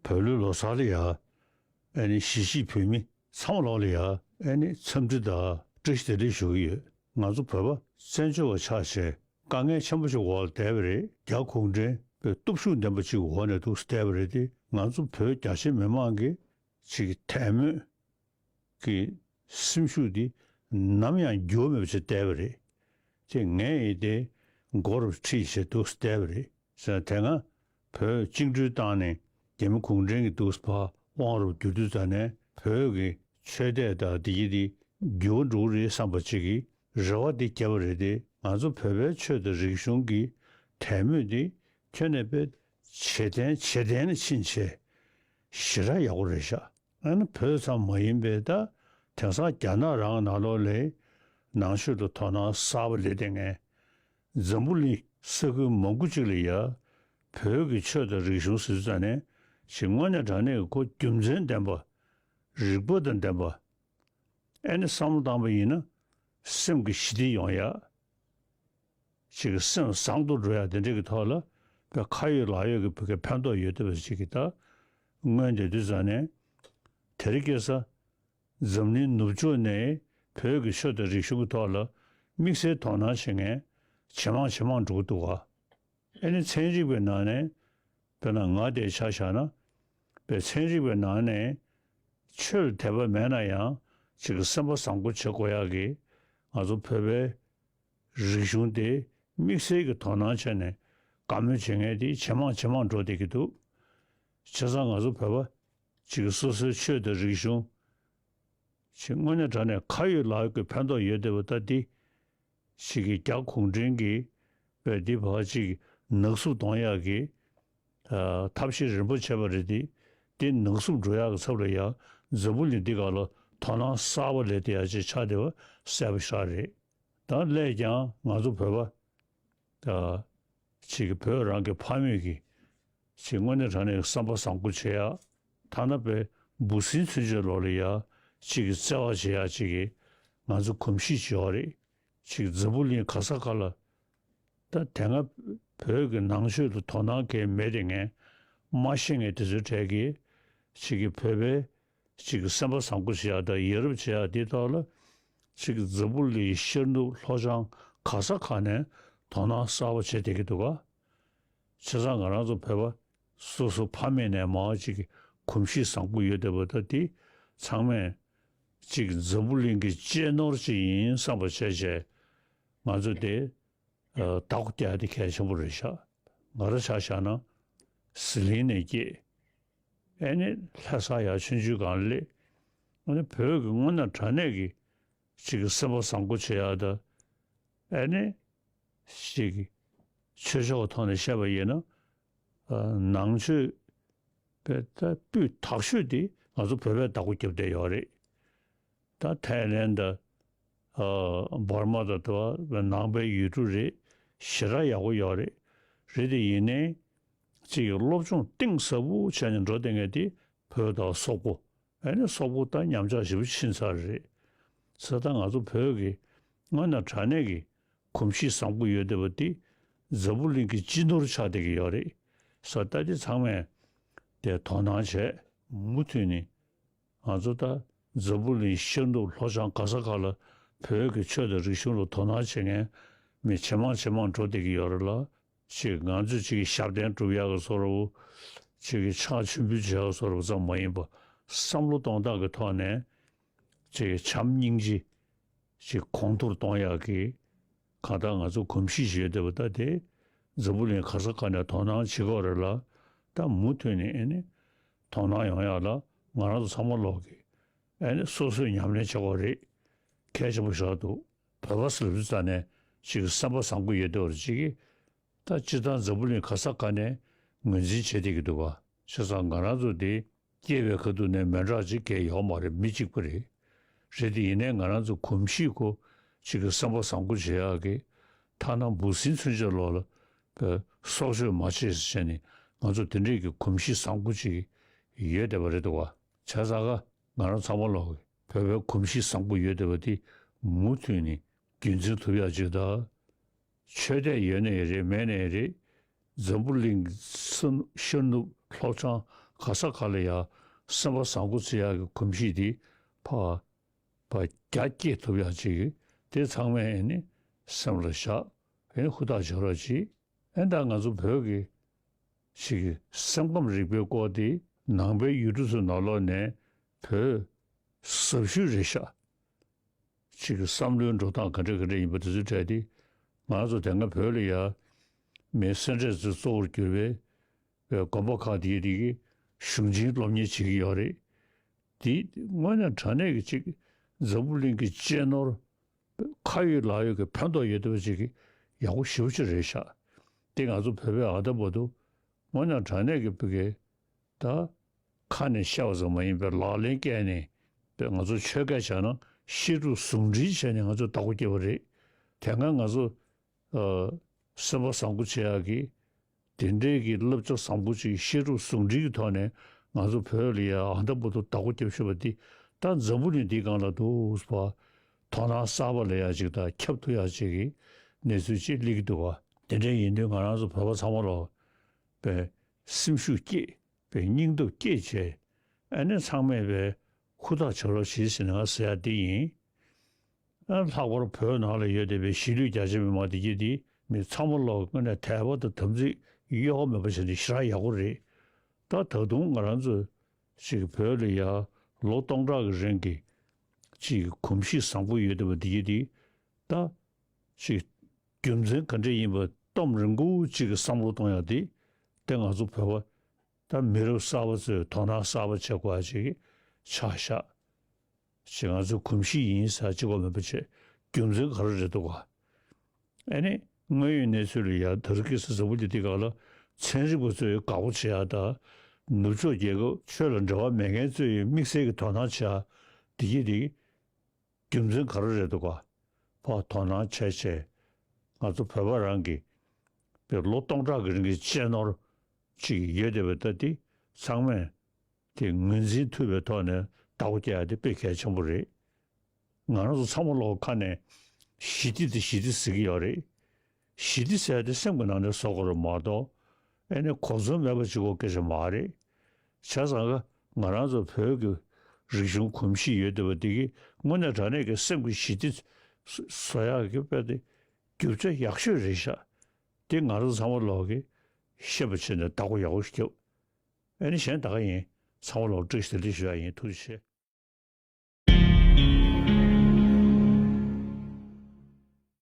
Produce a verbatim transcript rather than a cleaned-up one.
བོད་ལུགས་ལོ་གསར་ལ་ཡ། ཨ་ནི་གཞིས་བྱེས་བོད་མི་ཚང་མ་ལོག་ལ་ཡ། ཨ་ནི་འཚམས་འདྲི་དང་བཀྲ་ཤིས་བདེ་ལེགས་ཞུ་གི་ཡོད། ང་ཚོ་བོད་པ་བཙན་བྱོལ་བ་ཆགས་བྱས་དཀའ་ངལ་ཆེན་པོ་ཞིག་འོག་ལ་བསྡད་པ་རེད། རྒྱ་གུང་ཁྲན་པའི་སྟོབས་ཤུགས་ལྡན་པ་ཅིག་འོག་ནས་འདུག་བསྡད་པ་རེད་དེ། ང་ཚོ་བོད་རྒྱ་ཆེ་མི་མང་གི་ཅིག་དད་མོས་ཀྱི་སེམས་ཤུགས་འདི་ནམ་ཡང་འགྱུར་བ་མེད་པ་ཞིག་བསྡད་པ་རེད། ཅེས་ངས་ཡིན་ཏེ་མགོ་རུ་ཁྲིད་བྱས་འདུག་བསྡད་པ་རེད། ཟེར་ན་དེ་སྔ་བོད་བཅིངས་འགྲོལ་བཏང་ནས་རྒྱ་མི་གུང་ཁྲན་གྱིས་འདུག་ཕར་དབང་རུ་བསྒྱུར་དུས་ཙ་ནས་བོད་ཀྱི་ཆོས་དད་དང་འདི་གྱིས་འདི་འགྱུར་བ་འགྲོ་གི་རེད་བསམ་པ་ཅིག་གི་རེ་བ་འདི་བརྒྱབ་པ་རེད་དེ། ང་ཚོ་བོད་པའི་ཆོས་དང་རིག་གཞུང་གི་དད་མོས་འདི་ཁྱོན་ནས་དཔེ་ཇེ་བརྟན་ཇེ་བརྟན་ལ་ཕྱིན་བྱས་ཞེ་དྲག་ཡག་པོ་རེད་ཤག་ཨ་ནི་བོད་ཙམ་མ་ཡིན་པའི་ད་དེང་སང་རྒྱ་ནག་རང་ནང་ལོགས་ལ་ནང་ཆོས་ལ་དོ་སྣང་གསར་པ་སླེབས་བསྡད་མཁན། འཛམ་བུ་གླིང་ས་ཁུལ་མང་པོ་ཅིག་ལ་ཡ་བོད་ཀྱི་ཆོས་དང་རིག་གཞུང་ཟེར་དུས་ཙ་ནས་ཅིག་དངོས་གནས་དྲང་གནས་ཀྱི་ཁོ་རྒྱུ་མཚན་ལྡན་པ། རིག་པ་དང་ལྡན་པ། ཨ་ནི་བསམ་བློ་བཏང་པ་ཡིན་ན་སེམས་ཀྱི་ཞི་བདེ་ཡོང་ཡ། ཅིག་གི་སེམས་བཟང་དུ་འགྲོ་ཡ་དེ་འདྲ་གི་ཐོག་ལ་དཔེ་ཁ་ཡོད་ལག་ཡོད་ཀྱི་བོད་སྐད་ཕན་ཐོགས་ཡོད་བསྡད་པ་ཅིག་གི་ད་མངོན་བསྡད་དུས་ཙ་ནས་དེ་རིང་ཁ་སང་འཛམ་གླིང་ནུབ་ཕྱོགས་ནས་བོད་ཀྱི་ཆོས་དང་རིག་གཞུང་གི་ཐོག་ལ་དམིགས་བསལ་དོ་སྣང་བྱེད་མཁན་ཇེ་མང་ཇེ་མང་འགྲོ་གི་འདུག་ག་ཨ་ནི་ཚན་རིག་པའི་ནང་ནས་དཔེར་ན་ང་དེ་ཆ་བཞག་ན་དཔེ་ཚན་རིག་པའི་ནང་ནས་ཆོས་ལ་དད་པ་མེད་ན་ཡང་ཅིག་གི་སེམས་པ་བཟང་པོ་བྱེད་དགོས་ཡག་གི་ང་ཚོ་བོད་པའི་རིག་གཞུང་དེ་དམིགས་བསལ་གྱི་དོ་སྣང་བྱས་ནས་དགའ་མོས་བྱེད་མཁན་དེ་ཇེ་མང་ཇེ་མང་འགྲོ་བསྡད་ཀྱི་འདུག་བྱས་ཙང་ང་ཚོ་བོད་པ་ཅིག་གི་སོ་སོའི་ཆོས་དང་རིག་གཞུང་ཅིག་དངོས་གནས་དྲང་གནས་ཁ་ཡོད་ལག་ཡོད་ཀྱི་ཕན་ཐོགས་ཡོད་བསྡད་པ་ད་འདི་ཅིག་གི་རྒྱ་གུང་ཁྲན་གྱིས་བས་འདི་བར་ཅིག་ནག་བསུབ་གཏོང་ཡག་གི་ཨ་ཐབས་ཤེས་རིམ་པ་བྱས་པ་རེད་དེ། འདི་ནག་བསུབ་འགྲོ་ཡག་གི་ཚབ་ལ་ཡ་འཛམ་བུ་གླིང་འདི་ག་ལ་དོ་སྣང་གསར་པ་སླེབས་བསྡད་ཡག་ཅིག་ཆགས་བསྡད་པ་གསལ་པོ་ཞེ་དྲག་རེད། ད་སླད་ཀྱང་ང་ཚོ་བོད་པ་ད་ཅིག་གི་བོད་རང་གི་ཕ་མེས་ཀྱི་ཅིག་དངོས་གནས་དྲང་གནས་ཀྱི་བསམ་པ་བཟང་པོ་བྱེད་ཡག་ཐ་ན་དཔེ་འབུ་སྲིན་ཚུན་ཆད་ལོག་ལ་ཡ་ཅིག་གི་བརྩེ་བ་བྱེད་ཡག་ཅིག་གི་ང་ཚོ་གོམས་གཤིས་ཅིག་ཡོད་རེད། ཅིག་འཛམ་བུ་གླིང་ག་ས་ག་ལ་ད་དེ་སྔ་བོད་ཀྱི་ནང་ཆོས་ལ་དོ་སྣང་གང་ཡང་མེད་དེ་ངས་མ་ཤེས་མཁན་དེ་ཚོའི་གྲས་ཀྱིས་ཅིག་གི་བོད་པའི་ཅིག་གི་སེམས་པ་བཟང་པོ་བྱེད་ཡག་དང་ཡ་རབས་བྱེད་ཡག་དེའི་ཐོག་ལ་ཅིག་གི་འཛམ་བུ་གླིང་ཤར་ནུབ་ལྷོ་བྱང་ག་ས་ག་ནས་དོ་སྣང་གསར་པ་བྱེད་བསྡད་ཀྱི་འདུག་ག་བྱས་ཙང་ང་རང་ཚོ་བོད་པ་སོ་སོ་ཕ་མེས་ནས་མར་ཅིག་གི་གོམས་གཤིས་བཟང་པོ་ཡོད་བསྡད་པ་ད་དེ་ཚང་མས་ཅིག་འཛམ་བུ་གླིང་གི་གཅེས་ནོར་ཅིག་ཡིན་བསམ་པ་བྱས་བྱས་ང་ཚོ་དེ་ཨ་བདག་པོ་རྒྱག་ཡ་དེ་གལ་ཆེན་པོ་རེད་ཤག་ང་རང་ཆ་བཞག་ན་ཟི་ལིང་ནས་སྐྱེས། ཨ་ནི་ལྷ་ས་ཡར་ཆུང་ཆུང་སྒང་སླེབས། ཨ་ནི་བོད་ཀྱི་དངོས་གནས་དྲང་གནས་ཀྱི་ཅིག་གི་སེམས་པ་བཟང་པོ་བྱེད་ཡག་དང་། ཨ་ནི་ཅིག་གི་ཆོས་ཕྱོགས་ཀྱི་ཐོག་ནས་བཤད་པ་ཡིན་ན། ཨ་ནང་ཆོས་པའི་ད་སྤུས་དག་ཤོས་དེ་ང་ཚོ་བོད་པས་བདག་པོ་རྒྱབ་བསྡད་ཡོད་རེད། ད་ཐའི་ལེན་དང་། ཨ་འབར་མ་དང་དེ་བ་ནང་པའི་ཡུལ་གྲུ་རེད། ཞེ་དྲག་ཡག་པོ་ཡོད་རེད། རེད་དེ་ཡིན་ནའི་ཅིག་གི་སློབ་སྦྱོང་གཏིང་ཟབ་པོ་བྱས་ནས་འགྲོ་བསྡད་མཁན་དེ་བོད་དང་སོག་པོ། ཨ་ནི་སོག་པོ་ད་ཉམས་ཆག་ཞེ་པོ་ཕྱིན་ཚར་རེད། ས་ད་ང་ཚོ་བོད་ཀྱི་དངོས་གནས་དྲང་གནས་ཀྱི་གོམས་གཤིས་བཟང་པོ་ཡོད་བསྡད་པ་དེ་འཛམ་བུ་གླིང་གི་སྤྱི་ནོར་ཆགས་བསྡད་ཀྱི་ཡོད་རེད། ས་ད་དེ་ཚང་མས་དེ་དོ་སྣང་བྱས། མུ་མཐུད་ནས་ང་ཚོ་ད་འཛམ་བུ་གླིང་ཤར་ནུབ་ལྷོ་བྱང་ག་ས་ག་ལ་བོད་ཀྱི་ཆོས་དང་རིག་གཞུང་ལ་དོ་སྣང་བྱེད་མཁན་མི་ཇེ་མང་ཇེ་མང་འགྲོ་བསྡད་ཀྱི་ཡོད་རེད་ལ། ཅིག་ང་ཚོས་ཅིག་གི་ཞབས་བརྟན་སྒྲུབ་ཡག་གི་བཟོ་འདྲ་བོ། ཅིག་གི་ཕྱག་མཆོད་འབུལ་བྱེད་ཡག་བཟོ་འདྲ་བོ་ཙམ་མ་ཡིན་པ། བསམ་བློ་གཏོང་སྟངས་ཀྱི་ཐོག་ནས་ཅིག་གི་བྱམས་སྙིང་རྗེ་ཅིག་གོང་མཐོར་གཏོང་ཡག་གི་གང་ལྟར་ང་ཚོ་གོམས་གཤིས་ཤིག་ཡོད་བསྡད་པ་ད་དེ་འཛམ་བུ་གླིང་ག་ས་ག་ནས་དོ་སྣང་བྱེད་ཀྱི་ཡོད་རེད་ལ། ད་མུ་མཐུད་ནས་ཨ་ནི་དོ་སྣང་ཡོང་ཡག་ལ་ང་རང་ཚོ་ཚང་མ་ལོག་གི་ཨ་ནི་སོ་སོས་ཉམས་ལེན་བྱེད་དགོས་རེད། གལ་ཆེན་པོ་ཞིག་འདུག་བོད་པ་ཟེར་ལབ་དུས་ཙ་ནས་ཅིག་གི་སེམས་པ་བཟང་པོ་ཡོད་བསྡད་པ་རེད། ཅིག་གི་ད་སྤྱིར་བཏང་འཛམ་བུ་གླིང་ག་ས་ག་ནས་ངོས་འཛིན་བྱེད་བསྡད་ཀྱི་འདུག་ག་བྱས་ཙང་ང་རང་ཚོ་དེ་སྐྱེས་པའི་ཁ་ཐུག་ནས་མི་འདྲ་ཅིག་གས་ཡོད་མ་རེད། མི་གཅིག་པ་རེད། རེད་དེ་ཡིན་ནའི་ང་རང་ཚོ་གོམས་གཤིས་ཁོ་ཅིག་གི་སེམས་པ་བཟང་པོ་བྱེད་ཡག་གི་ཐ་ན་འབུ་སྲིན་ཚུན་ཆད་ལོག་ལ་སྲོག་གཅོད་མ་བྱེད་ཟེར་བྱས་ནས་ང་ཚོ་དེ་འདྲས་ཀྱི་གོམས་གཤིས་བཟང་པོ་ཅིག་ཡོད་བསྡད་པ་རེད་འདུག་ག་བྱས་ཙང་ང་རང་ཚང་མ་ལོག་གི་བོད་པའི་གོམས་གཤིས་བཟང་པོ་ཡོད་བསྡད་པ་དེ་མུ་མཐུད་ནས་རྒྱུན་འཛིན་ཐུབ་ཡག་ཅིག་དང་། ཆོས་དད་ཡོད་ནའི་རེད་མེད་ནའི་རེད། འཛམ་བུ་གླིང་ས་ཤར་ནུབ་ལྷོ་བྱང་ ག་ས་ག་ལ་ཡ་སེམས་པ་བཟང་པོ་བྱེད་ཡག་གི་གོམས་གཤིས་དེ་ཕར་ཕར་རྒྱ་བསྐྱེད་ཐུབ་ཡག་ཅིག་དེ་ཚང་མས་ཨེ་ནི་སེམས་ལ་བཞག་ཨེ་ནི་ཧུར་ཐག་བྱེད་རོགས་གྱིས། ཨེ་ད་ང་ཚོ་བོད་ཀྱི་ཅིག་སེམས་ཁམས་རིག་པའི་སྐོར་དེ་ནང་པའི་ཡུལ་གྲུ་ཚོའི་ནང་ལོགས་ནས་བོད་ཟབ་ཤོས་རེད་ཤག་ཅིག་གི་བསམ་བློའི་འགྲོ་སྟངས་ག་འདྲ་ག་འདྲ་ཡིན་པ་དེ་ཚོའི་གྲས་དེ་ང་ཚོ་དེ་སྔ་བོད་ལ་ཡ་མི་སེ་འབྲས་རྩེ་གཙོ་བོར་གྱུར་པའི་དགོན་པ་ཁག་དེའི་རིགས་ཀྱི་གཞུང་ཆེན་སློབ་གཉེར་བྱེད་ཀྱི་ཡོད་རེད། དེ་དངོས་གནས་དྲང་གནས་ཀྱི་ཅིག་འཛམ་བུ་གླིང་གི་གཅེས་ནོར་ཁ་ཡོད་ལག་ཡོད་ཀྱི་ཕན་ཐོགས་ཡོད་བསྡད་པ་ཅིག་གི་ཡག་པོ་ཞེ་པོ་ཅིག་རེད་ཤག་དེ་ང་ཚོ་བོད་པའི་ཨ་ད་བར་དུ་དངོས་གནས་དྲང་གནས་ཀྱི་བོད་ཀྱི་ད་ཁ་ནས་བཤད་པ་ཙམ་མ་ཡིན་པར་ལག་ལེན་བཀལ་ནས་པའི་ང་ཚོ་ཆོས་སྐད་བྱས་ན་བཤད་སྒྲུབ་ཟུང་འབྲེལ་བྱས་ནས་ང་ཚོ་བདག་པོ་བསྐྱེད་པ་རེད། དེ་སྔ་ང་ཚོ་ཨ་སེམས་པ་བཟང་པོ་བྱེད་ཡག་གི་དེ་འདྲའི་གི་བསླབ་བྱ་བཟང་པོ་ཅིག་བཤད་སྒྲུབ་ཟུང་འབྲེལ་གྱི་ཐོག་ནས་ང་ཚོ་བོད་ལ་ཡ་ཨ་ད་བར་དུ་བདག་པོ་བསྐྱེད་བཞིན་པ་འདི་ད་འཛམ་བུ་གླིང་འདིའི་སྒང་ལ་འདུག་པ། དོ་སྣང་གསར་པ་ལ་ཡ་ཅིག་དང་ཁྱབ་ཐུབ་ཡག་ཅིག་གི་གནས་ཚུལ་ཅིག་སླེབས་ཀྱི་འདུག་ག་དེ་འདྲ་ཡིན་དུས་ང་རང་ཚོ་བོད་པ་ཚང་མ་ལོ་པའི་སེམས་ཤུགས་བསྐྱེད། པའི་སྙིང་སྟོབས་བསྐྱེད་བྱས། ཨ་ནི་ཚང་མས་པའི་ཧུར་ཐག་བྱེད་རོགས་བྱེད་ཟེར་ནས་ང་ཟེར་ཡ་འདི་ཡིན། ཨ་ལྷག་པར་བོད་ནང་ལ་ཡོད་བསྡད་པའི་གཞིས་ལུས་རྒྱ་ཆེ་མི་མང་འདི་གྱད་འདི་མི་ཚང་མ་ལོག་དངོས་གནས་དད་པ་དང་དམ་ཚིག་གཡོ་བ་མེད་པ་བྱས་ནས་ཞེ་དྲག་ཡག་པོ་རེད། ད་ད་དུང་ང་རང་ཚོ་ཅིག་བོད་ལ་ཡ་ལོ་སྟོང་ཕྲག་གི་རིང་གི་ཅིག་གོམས་གཤིས་བཟང་པོ་ཡོད་བསྡད་པ་འདི་གྱད་འདི་ད་ཅིག་རྒྱུ་མཚན་ག་འདྲ་ཡིན་པ་སྟོབས་རིང་པོ་ཅིག་གི་བསམ་བློ་གཏོང་ཡག་འདི་དེ་ང་ཚོ་བོད་པ་ད་མི་རབས་གསར་པ་ཚོས་དོ་སྣང་གསར་པ་བྱེད་དགོས་ཡག་ཅིག་ཆགས་ཤག་ཅིག་ང་ཚོའི་གོམས་གཤིས་ཡིན་ཟེར་གཅིག་པོ་མིན་པ་བྱས་རྒྱུ་མཚན་ག་རེ་རེད་འདུག་ག་ཨ་ནི་དངོས་ཡོད་གནས་ཚུལ་ལ་ཡ་ད་རེས་ཀྱི་ས་འཛམ་བུ་གླིང་འདི་སྒང་ལ་ཚན་རིག་པ་ཚོས་དགའ་པོ་བྱེད་ཡག་དང་ནུབ་ཕྱོགས་རྒྱལ་ཁབ་ཆོས་ལ་འབྲེལ་བ་མེད་མཁན་ཚོས་དམིགས་བསལ་གྱི་དོ་སྣང་བྱེད་ཡག་འདི་གྱད་འདི། རྒྱུ་མཚན་ག་རེ་རེད་འདུག་ག་ཕར་དོ་སྣང་བྱས་བྱས། ང་ཚོ་བོད་པ་རང་གི་པའི་ལོ་སྟོང་ཕྲག་གི་རིང་གི་གཅེས་ནོར་ཅིག་ཡོད་བསྡད་པ་ད་འདི་ཚང་མས་དེ་ངོས་འཛིན་ཐུབ་པའི་ཐོག་ནས་བདག་པོ་རྒྱག་ཡ་དེ་དཔེ་གལ་ཆེན་པོ་རེད། ང་རང་ཚོ་ཚང་མ་ལོག་ཁ་ནས་ཞི་བདེ་དེ་ཞི་བདེ་ཟེར་གྱི་ཡོད་རེད། ཞི་བདེ་ཟེར་ཡ་དེ་སེམས་ཀྱི་ནང་ནས་བཟོ་དགོས་རེད་མ་གཏོགས་ཨེ་ནི་གོ་མཚོན་མེད་པ་ཅིག་གོ་སྐད་ཆ་མ་རེད། བྱས་ཙང་ང་རང་ཚོ་བོད་ཀྱི་རིག་གཞུང་གོམས་གཤིས་ཡོད་བསྡད་པ་འདི་གིས་དངོས་གནས་དྲང་གནས་ཀྱི་སེམས་ཀྱི་ཞི་བདེ་བཟོ་ཡག་གི་དཔེ་དེ་རྒྱུ་ཆ་ཡག་ཤོས་རེད་ཤག་དེ་ང་རང་ཚོ་ཚང་མ་ལོག་གིས་ཤེས་པ་བྱས་ནས་བདག་པོ་ཡག་པོ་ཞིག་རྒྱབ། ཨེ་ནི་གཞན་ད་ག་ཡིན། ཚང་མ་ལོག་བཀྲ་ཤིས་བདེ་ལེགས་ཞུ་ཡག་ཡིན། ཐུགས་རྗེ་ཆེ།